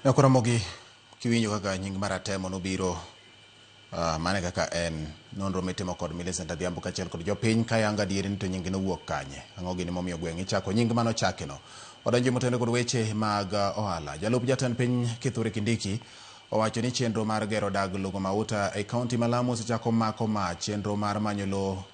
Nyakwar kiwinjo kaka nying mar Atemo nobiro, mane kaka en nonro mitimo kod Millicent Adhiambo kaachiel kod jopiny kayango adieri ni to nying nowuok kanye. Ang'o gini momiyo gweng' ichako nying manochakino. Wadonjo motene kod weche mag ohala. Jalup jatend piny Kithure Kindiki owacho ni chenro mar gero dag lugo mauta e kaunti ma Lamu osechako mako mach. Chenro mar manyo lowo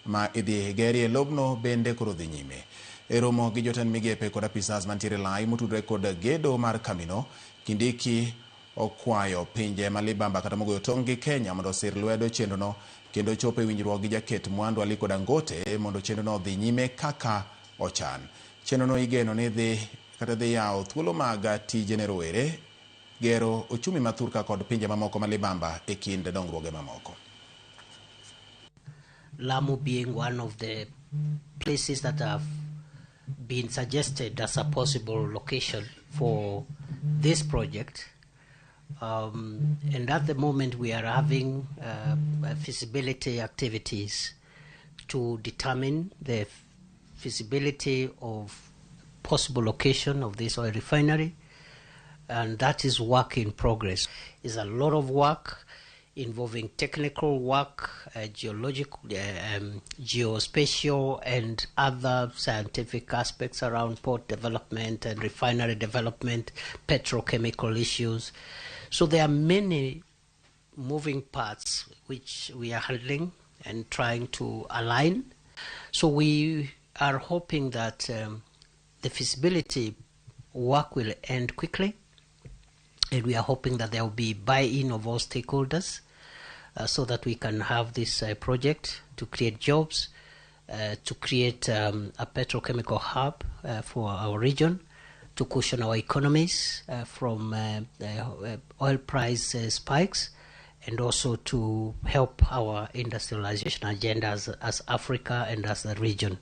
ma idhi gerie lobno bende koro dhi nyime. E romo gi jotend migepe kod apisas mantiere lai motudore kod gedo mar kambino, Kindiki okwayo pinje ma libamba kata mogoyo tong' gi Kenya mondo osir lwedo chenrono kendo chopo e winjruok gi jaket mwandu Aliko Dangote mondo chenrono odhi nyime kaka ochan. Chenrono igeno ni dhi kata dhi yawo thuolo mag tije ne rowere, gero ochumi ma thurka kod pinje mamoko ma libamba e kind dongruoge mamoko. Lamu being one of the places that have been suggested as a possible location for this project. And at the moment we are having feasibility activities to determine the feasibility of possible location of this oil refinery, and that is work in progress. It's a lot of work involving technical work, geological, geospatial, and other scientific aspects around port development and refinery development, petrochemical issues. So there are many moving parts which we are handling and trying to align. So we are hoping that the feasibility work will end quickly, and we are hoping that there will be buy-in of all stakeholders so that we can have this project to create jobs, to create a petrochemical hub for our region, to cushion our economies from oil price spikes, and also to help our industrialization agenda as Africa and as a region.